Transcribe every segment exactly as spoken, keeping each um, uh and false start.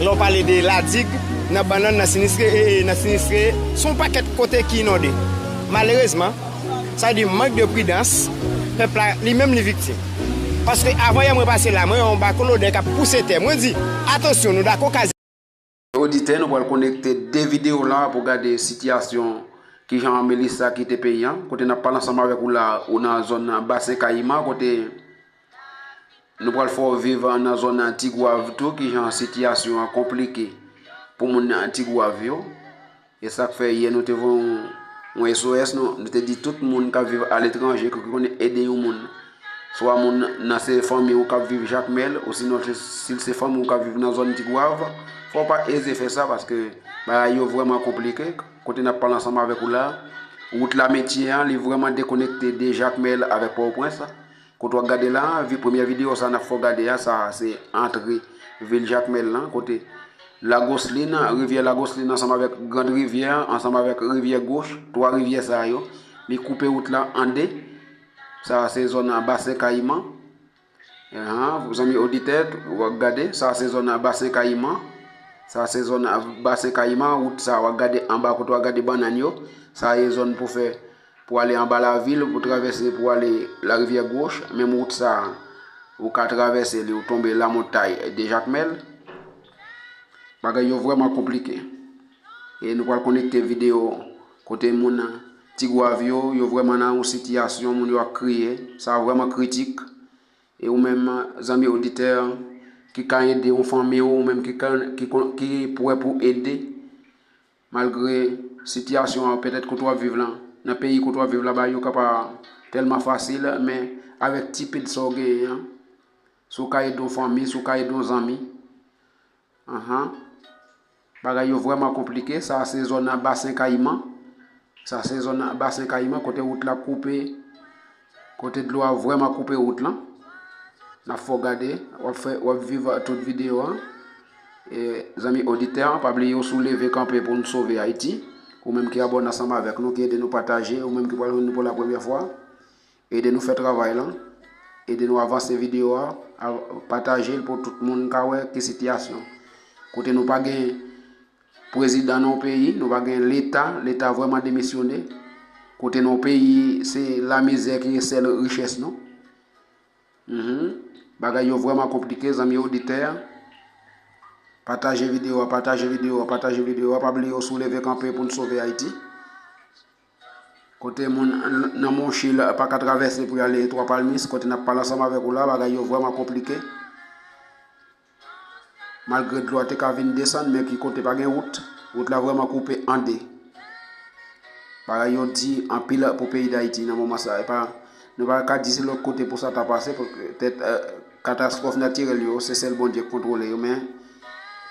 Lè w pale de Ladig, nan Bannann, nan Sinistre, e, e, nan Sinistre, se yon pakèt kote ki inonde. Malerezman, sa vle di mank de pridans, pèp la, li menm, li viktim. Paske avan yè mwen pase la, mwen wè yon bako lodè k ap pouse tè. Mwen di, atansyon, nou dakò ka Oditè, nou pral konekte de videyo la pou gade sitiyasyon kijan Melissa kite peyi a. Kote n ap pale ansanm avèk ou la, ou nan zòn Basen Kayiman, kote nou pral fè w viv nan zòn Tigwav tou, kijan sitiyasyon an konplike pou moun Tigwav yo. E sa k fè yè nou te voye yon, yon S O S, nou, nou te di tout moun k ap viv aletranje, ki konnen ede yon moun. Swa moun nan se fanmi w k ap viv Jakmèl, osinon se, si l se fanmi w k ap viv nan zòn Tigwav, fò w pa eze fè sa, paske bagay yo vrèman konplike. Kote n ap pale ansanm avèk ou la, wout Lametye an, li vrèman dekonekte de Jakmèl avèk Pòtoprens. Kote w ap gade la, vi-, premyè videyo sa n ap fè w gade a, sa se antre vil Jakmèl lan, kote Lagoslin, rivyè Lagoslin ansanm avèk Grand Rivyè, ansanm avèk Rivyè Goch, twa rivyè sa yo, li koupe wout la an de. Sa se zòn Basen Kayiman. Ahan, zanmi oditè, w ap gade, sa se zòn Basen Kayiman. Sa se zòn Basen Kayiman, wout sa w ap gade anba kote w ap gade bannann yo. Sa e zòn pou fè, pou ale anba lavil, pou travèse, pou ale Larivyè Goch. Menm wout sa, ou ka travèse li, ou tonbe Lamontay de Jakmèl. Bagay yo vrèman konplike. E nou pral konekte videyo kote moun Tigwav yo, yo vrèman nan yon sitiyasyon, moun yo ap kriye. Sa vrèman kritik. E ou menm, zanmi oditè, ki ka ede yon fanmi w, ou menm ki ka, ki kon-, ki prè pou ede, malgre sitiyasyon an, petèt kote w ap viv lan, nan peyi kote w ap viv la, bagay yo ka pa tèlman fasil, men avèk ti pèd sa w genyen an, si w ka ede yon fanmi, si w ka ede yon zanmi, ahan. Bagay yo vrèman konplike. Sa se zòn nan Basen Kayiman. Sa se zòn nan Basen Kayiman, kote wout la koupe, kote dlo a vrèman koupe wout lan. N ap fè w gade, w ap fè, w ap viv tout videyo an. E, zanmi oditè, pa bliye w sou Leve Kanpe pou n sove Ayiti. Ou menm ki abòne ansanm avèk nou, ki ede nou pataje, ou menm ki pral jwenn nou pou la premyè fwa. Ede nou fè travay lan. Ede nou avanse videyo a. Av-, pataje l pou tout moun ka wè ki sitiyasyon. Kote nou pa gen prezidan nan yon peyi, nou pa gen leta, leta vrèman demisyone. Kote nan yon peyi, se lamizè ki sèl richès nou. Mhm. Bagay yo vrèman konplike, zanmi oditè. Pataje videyo a, pataje videyo a, pataje videyo a. Pa bliye w sou Leve Kanpe pou n sove Ayiti. Kote moun nan Monchil pa ka travèse pou y ale Twa Palmis, kote n ap pale ansanm avèk ou la, bagay yo vrèman konplike. Malgre dlo a te ka vin desann, men ki kote pa gen wout, wout la vrèman koupe an de. Bagay yo di anpil pou peyi Dayiti nan moman sa. E pa, nou pa ka di se lòt kote pou sa ta pase, paske tèt, eh, katastwòf natirèl yo, se sèl Bondye k kontwole yo, men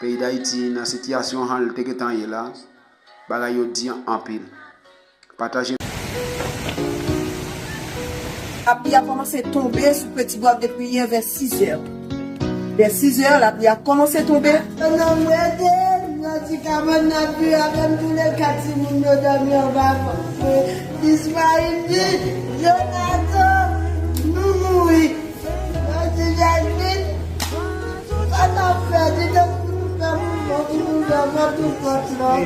peyi Dayiti nan sitiyasyon jan l te gentan ye la, bagay yo di anpil. Pataje. Lapli a kòmanse tonbe sou Petit Goâve depi yè vè sizè. Vè sizè, lapli a kòmanse tonbe. Nan mwete, nan ti kabann nan pi avè m, tou le kat timoun yo dòmi anba. Disparit di, Jonathan, nou mouri. Mwen di Jasmine, sa n ap fè? Di nou pou nou fè mouvman, pou nou fè mwen tout kòt lan.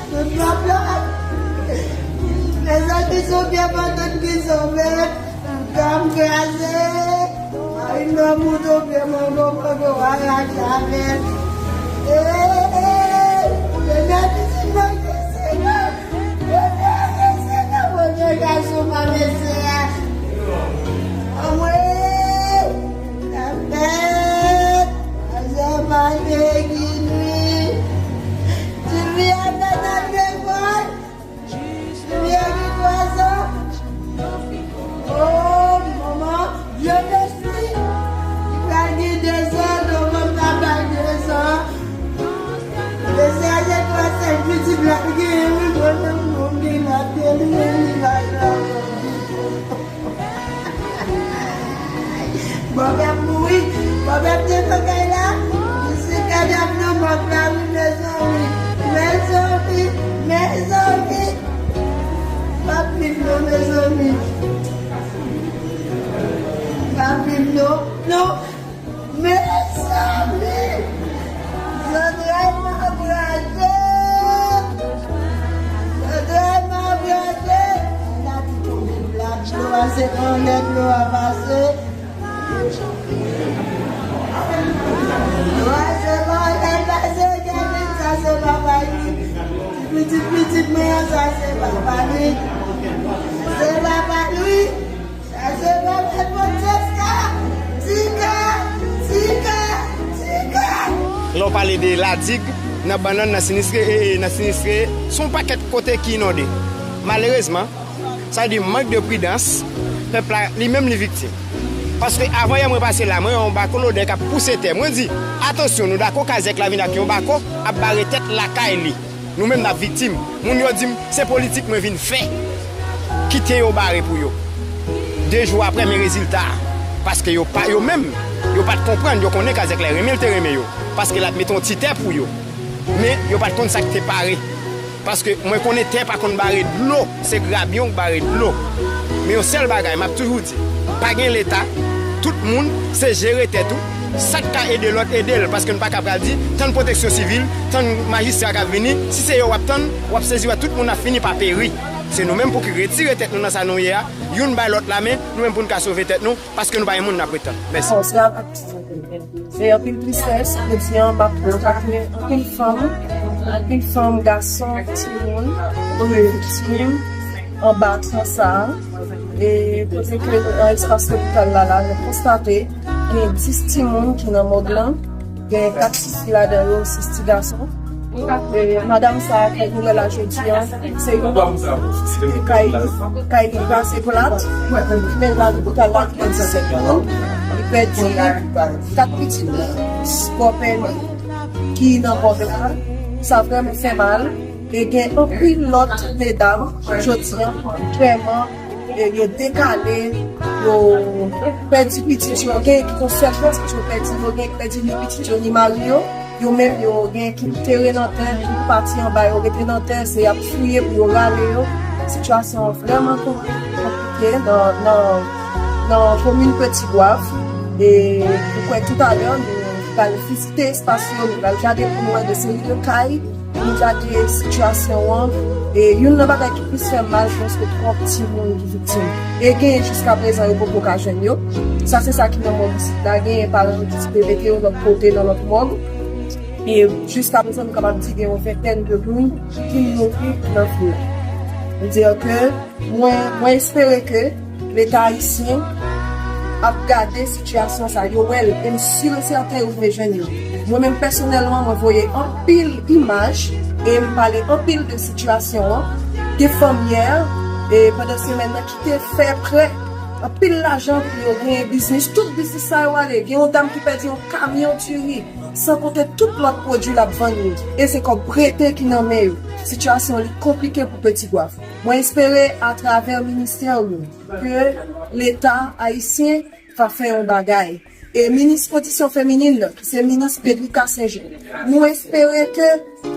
Tout kòt lan. Mezanmi, sou pye pandan ki sove, dam kraze. Ay, non, mouton pye mango, mango, a rache avè l. Ee, ee, ee, mezanmi, si mwen ki se la. Bondye, Bondye, gason pa mesye a. Anmwe, la fèt, pazè pa te ki nwi. Ti fi a fèt ak lekòl. Ti fi a gen twa zan. Oh, manman, Dye mèsi. Li pral gen dezan, novanm ta bay dezan. Mesye a gen twa sèt pitit la genyen, wi, mwen menm, mwen gen la tèl, wi, li la la. Bòb ap mouri, Bòb ap devan kay la, misye kadav nan Lè w pale de Ladig, nan Bannann, nan Sinistre, e, e, nan Sinistre, se yon pakèt kote ki inonde. Malerezman, sa vle di mank de pridans, pèp la, li menm, li viktim. Paske avan yè mwen pase la, mwen wè yon bako lodè k ap pouse tè. Mwen di, atansyon, nou dakò Kazèk la vin ak yon bako, ap bare tèt lakay li. Nou menm n ap viktim. Moun yo di m, se politik mwen vin fè. Kite yo bare pou yo. De jou apre, men rezilta a. Paske yo pa, yo menm, yo pa t konprann, yo konnen Kazèk la renmen l te renmen yo. Paske l ap mete yon ti tè pou yo. Men, yo pa t konn sa k te pare. Paske mwen konnen tè pa konn bare dlo, se grabyon k bare dlo. Men yon sèl bagay, m ap toujou di, pa gen Leta, tout moun, se jere tèt ou, sa k ka ede lòt, ede l, paske n pa ka pral di, tann pwoteksyon sivil, tann majistra k ap vini, si se yo w ap tann, w ap sezi wè tout moun ap fini pa peri. Se nou menm pou ki retire tèt nou nan sa nou ye a, youn bay lòt lamen, nou menm pou n ka sove tèt nou, paske nou pa gen moun n ap ret tann. Mèsi. Bonswa. Se anpil tristès, jodi an, m ap konstate anpil fanm, anpil fanm, gason, timoun, ki viktim anba tan sa a. E kote ke nou nan espas lopital la, la, nou konstate gen dis timoun ki nan mòg lan, gen kat ti fi ladan yo, sis ti gason. E, madanm sa a ke nou wè la jodi an, se yon kay, kay li brase plat, men la lopital la ki pèdi sèt moun, li pèdi kat pitit li, bòpè li ki nan mòg la. Sa vrèman fè mal. E gen anpil lòt medam, jodi an, vrèman, e yo dekale, yo pèdi pitit yo, gen ki gon sèl pitit yo pèdi, yo gen ki pèdi ni pitit yo, ni mari yo. Yo menm, yo gen ki tere nan tè, tout pati anba yo rete nan tè, se y ap fouye pou yo rale yo. Sitiyasyon an vrèman konplike nan, nan, nan komin Petit Goâve. E m kwè toutalè, nou pral vizite espas yo, nou pral gade pou nou wè de seri de kay, pou nou gade sitiyasyon an. E youn nan bagay ki plis fè m mal, se paske twòp timoun ki viktim. E gen jiskaprezan yo poko ka jwenn yo. Sa se sa ki nan mòg isit la. Genyen paran yo ki te mete yo lòt kote nan lòt mòg. E jiskaprezan nou kapab di gen yon ventèn de moun ki mouri nan vil la. Vle di ke mwen, mwen espere ke Leta ayisyen ap gade sitiyasyon sa, yo wè l, e m si e sèten yo rive jwenn yo. Mwen menm pèsonèlman, mwen voye anpil imaj e m pale anpil de sitiyasyon an. Gen fanm yè, e pandan semèn nan, ki te fè prè anpil lajan pou yo genyen biznis. Tout biznis sa yo ale. Gen yon dam ki pèdi yon kamyon diri, san konte tout lòt pwodui l ap vann yo. E se kòb prete ki nan men yo. Sitiyasyon li konplike pou Petit Goâve. Mwen espere atravè ministè yo ke Leta ayisyen va fè yon bagay. E minis kondisyon feminin nan, ki se minis Pedrika Senjen, nou espere ke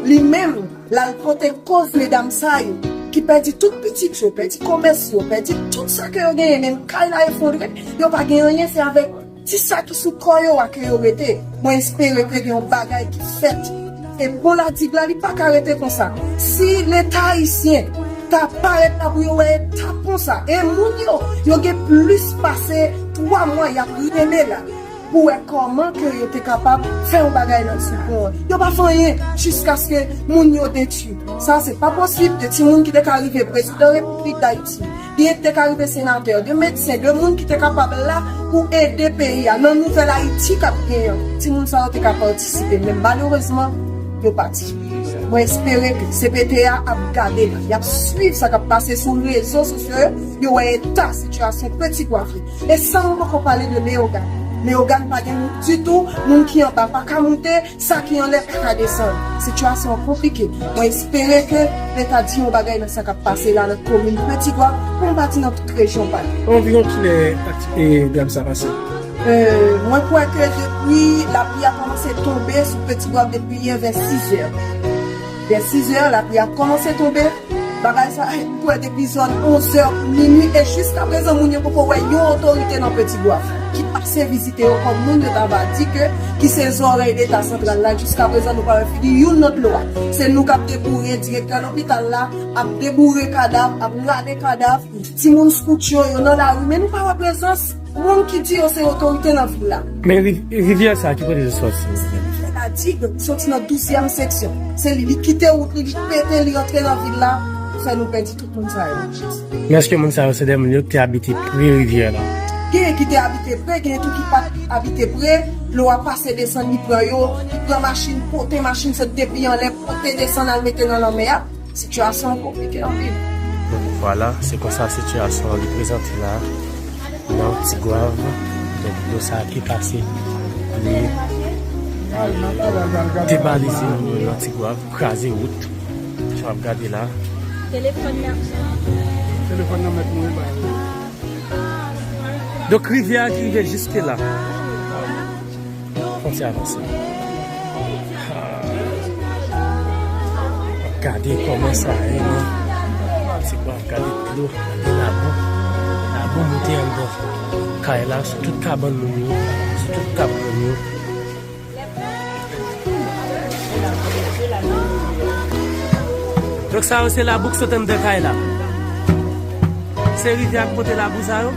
li menm l al pote koz medam sa yo ki pèdi tout pitit yo, pèdi komès yo, pèdi tout sa ke yo genyen, menm kay la efondre, yo pa gen anyen, se avèk ti sa ki sou kò yo a ke yo rete. Mwen espere ke gen yon bagay ki fèt. E bon, Ladig la, li pa ka rete konsa. Si Leta ayisyen ta parèt la pou yo wè eta pon sa, e moun yo, yo gen plis pase twa mwa y ap rele la pou wè kòman ke yo te kapab fè yon bagay nan sou pon an. Yo pa fè anyen jiskaske moun yo detwi. Sa se pa posib. De timoun ki te ka rive prezidan Repiblik Dayiti, byen ki te ka rive senatè, de medsen, de moun ki te kapab la pou ede peyi a. Nan nouvèl Ayiti k ap genyen an, timoun sa yo te ka patisipe, men malerezman, yo pati. Mwen espere ke C P T A ap gade l, y ap swiv sa k ap pase sou rezo sosyo yo, yo wè eta sitiyasyon Petit Goâve. E san nou poko pale de Leyogàn. Leyogàn pa gen wout ditou, moun ki anba pa ka moute, sa ki anlè pa ka desann. Sitiyasyon an konplike. Mwen espere ke Leta di yon bagay nan sa k ap pase la nan komin Petit Goâve, pou m pa di nan tout rejyon pa l. Anviwon kilè akti-, e, dram sa pase? E, mwen kwè ke depi lapli a kòmanse tonbe sou Petit Goâve depi yè vè sizè. Vè sizè, lapli a kòmanse tonbe. Bagay sa, m kwè depi zòn onzè pou minui, e jiskaprezan moun yo poko wè yon otorite nan Petit Goâve ki pase vizite yo kòm moun yo ta va di ke ki se zòrèy Leta santral la. Jiskaprezan, nou pa wè figi youn nan dlo a. Se nou k ap deboure, direktè lopital la ap deboure kadav, ap rale kadav. Timoun skout yo, yo nan lari, men nou pa wè prezans moun ki di yo se otorite nan vil la. Men ri-, rivyè sa a, ki kote li soti? Rivyè Ladig soti nan douzyèm seksyon. Se li, li kite wout li, li pete, li antre nan vil la, fè nou pèdi tout moun sa yo. Men èske moun sa yo se de moun yo ki te abite pre rivyè la? Genyen ki te abite pre, genyen tou ki pa t abite pre. Dlo a pase desann, li pran yo, li pran machin, pote machin sot depi anlè, pote desann al mete nan lanmè a. Sitiyasyon an konplike anpil. Donk, vwala, se konsa sitiyasyon an li prezante la nan Tigwav. Donk, dlo sa a ki pase, li debalize moun yo nan Tigwav, kraze wout. Jan w ap gade la. Telefòn nan. Telefòn nan mèt mouri ba yo. Donk, rivyè a ki rive jiske la. Fon ti avanse. Ah. Gade kòman sa ye, non? Se kwa, gade dlo, gade labou. Labou moute anndan kay la, sou tout kabann moun yo, sou tout kab moun yo. Donk sa yo se labou k sot anndan kay la. Se rivyè a k pote labou sa yo.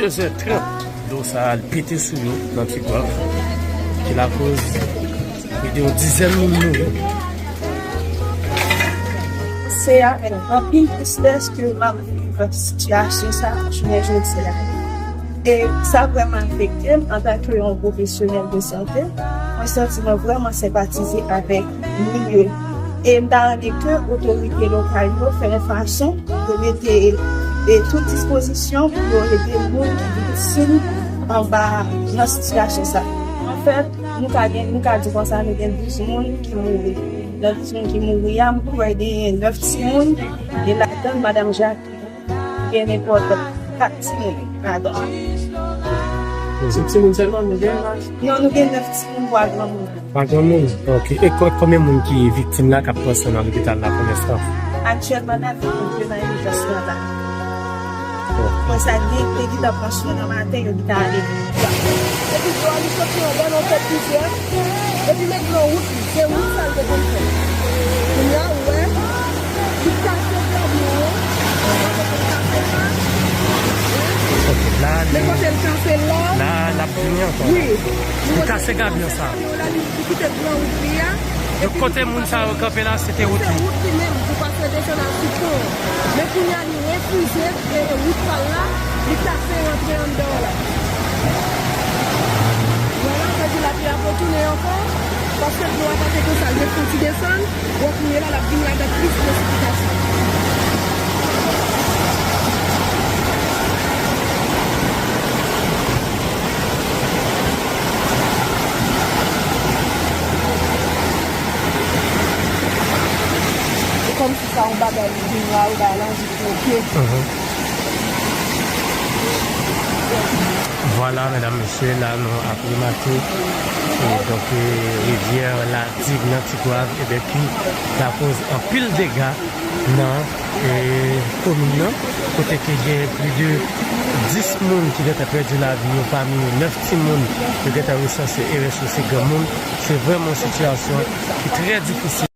Dezè trant, dlo sa al pete sou yo nan Tigwav, ki lakoz plis de yon dizèn moun mouri. Se avèk anpil tristès ke m ap viv sitiyasyon sa jounen jodi a. E sa vrèman afekte m antanke yon pwofesyonèl de sante. Mwen santi mwen vrèman senpatize avèk moun yo. E m ta renmen ke otorite lokal yo fè yon fason pou mete, e, tout dispozisyon pou yo ede moun ki viktim anba nan sitiyasyon sa. Anfèt, nou ka gen, nou ka di konsa, nou gen douz moun ki mouri. Nan douz moun ki mouri a, m kwè genyen nèf timoun, e ladan madanm Jackie. Gen nenpòt kat timoun ladan. Se timoun sèlman nou gen la? Non, nou gen nèf timoun, twa granmoun. Twa granmoun? Ok. E ko-, konbyen moun ki viktim la k ap pran swen nan lopital la pou lenstan? Aktyèlman, nèf moun ki nan ijans lan la. Bon. Konsa, gen te gentan pran swen nan maten, yo gentan ale. Epi dlo a li soti anba nan tèt plizyè. Epi met nan wout li. Se wout sa l te konn fè. Kounye a, ou wè, li kase gradin yo. Ou wè kote l kase la? Ok, la, li, men kote l kase la, la, l ap vini ankò. Wi. Li kase gradin sa. Li kite gran wout li a. Donk, kote moun sa yo kanpe la, se te wout li. Se wout li menm pou pase desann al sou pon. Men kounye a, li refize, e, e, wout pa l la, li kase rantre anndan la. Vwala, sa di lapli ap retounen ankò, paske dlo a pa te konsa, l ret fè yon ti desann, bon, kounye la, l ap vin ladan plis presipitasyon. E kòmsi sa yon bagay ki vin la, yon bagay la, on dirait, ok. Mhm. Vwala, medam, mesye, la nou ap remake, e, donk, e, rivyè Ladig nan Tigwav, ebyen, ki lakoz anpil dega nan, e, komin nan, kote ke gen plis de dis moun ki gentan pèdi lavi yo, pami yo nèf timoun yo gentan resanse e rès yo se granmoun. Se vrèman yon sitiyasyon ki trè difisil.